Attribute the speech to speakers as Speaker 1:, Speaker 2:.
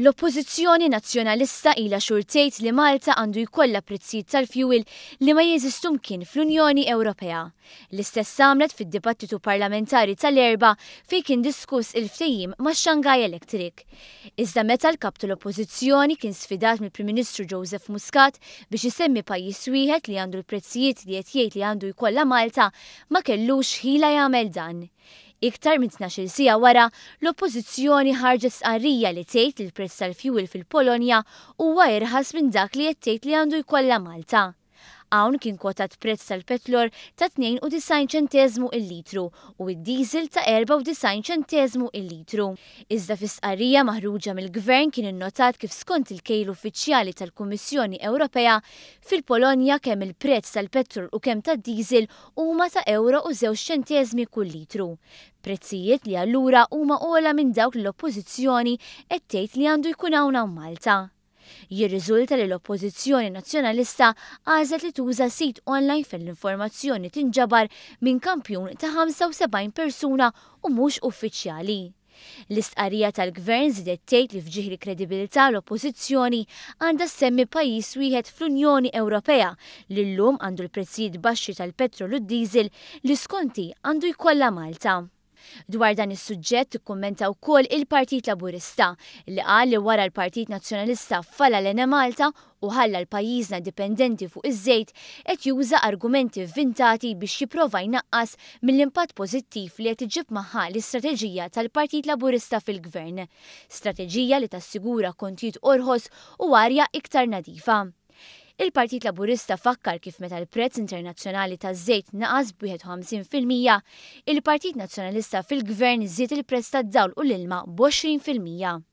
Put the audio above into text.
Speaker 1: L-Oppożizzjoni Nazzjonalista ilha xhur tgħid li Malta għandu jkollha prezzijiet tal-fjuwil li ma jeżistu mkien fl-Unjoni Ewropea. L-istess għamlet fid-dibattitu parlamentari tal-Erbgħa fejn kien diskuss il-ftehim ma' Shanghai Electric. Iżda meta l-Kap tal-Oppożizzjoni kien sfidat mill-Prim Ministru Joseph Muscat biex isemmi pajjiż wieħed li għandu l-prezzijiet li qed jgħid li għandu jkollha Malta, ma kellux ħila jagħmel dan. Iktar minn 12-il siegħa wara, l-Oppożizzjoni ħarġet stqarrija li tgħid li l-prezz tal-fjuwil fil-Polonja huwa irħas minn dak li qed tgħid li għandu jkollha Malta. Hawn kien kwotat prezz tal-petlor ta' 92 ċenteżmu il-litru u d-diesel ta' 94 ċenteżmu il-litru. Iżda fi stqarrija maħruġa mill-Gvern kien innotat kif skont il-kejl uffiċjali tal-Kummissjoni Ewropea, fil-Polonja kemm il-prezz tal-petrol u kemm tad-diesel huma ta' ewro u żewġ ċenteżmi kull litru. Prezzijiet li allura huma ogħla minn dawk li l-Oppożizzjoni qed tgħid li għandu jkun hawn hawn Malta. Jirriżulta li l-Oppożizzjoni Nazzjonalista għażlet li tuża sit online fejn l-informazzjoni tinġabar minn kampjun ta' 75 persuna u mhux uffiċjali. L-istqarrija tal-Gvern żiedet tgħid li f'ġieħ il-kredibilità l-Oppożizzjoni għandha ssemmi pajjiż wieħed fl-Unjoni Ewropea li llum għandu l-prezzijiet baxxi tal-petrol u d-diesel li skont hi għandu jkollha Malta. Dwar dan is-suġġett ikkummenta wkoll il-Partit Laburista li qal li wara l-Partit Nazzjonalista falla l-Enemalta u ħalla l-pajjiżna dipendenti fuq iż-żejt, qed juża argumenti vvintati biex jipprova jnaqqas mill-impatt pożittiv li qed iġġib magħha l-istrateġija tal-Partit Laburista fil-Gvern. Strateġija li tassigura kontijiet orħos u arja iktar nadifa. Il-Partit Laburista fakkar kif meta l-prezz internazzjonali taż-żejt naqas b'51%, il-Partit Nazzjonalista fil-Gvern żied il-prezz tad-dawl u l-ilma b'20%.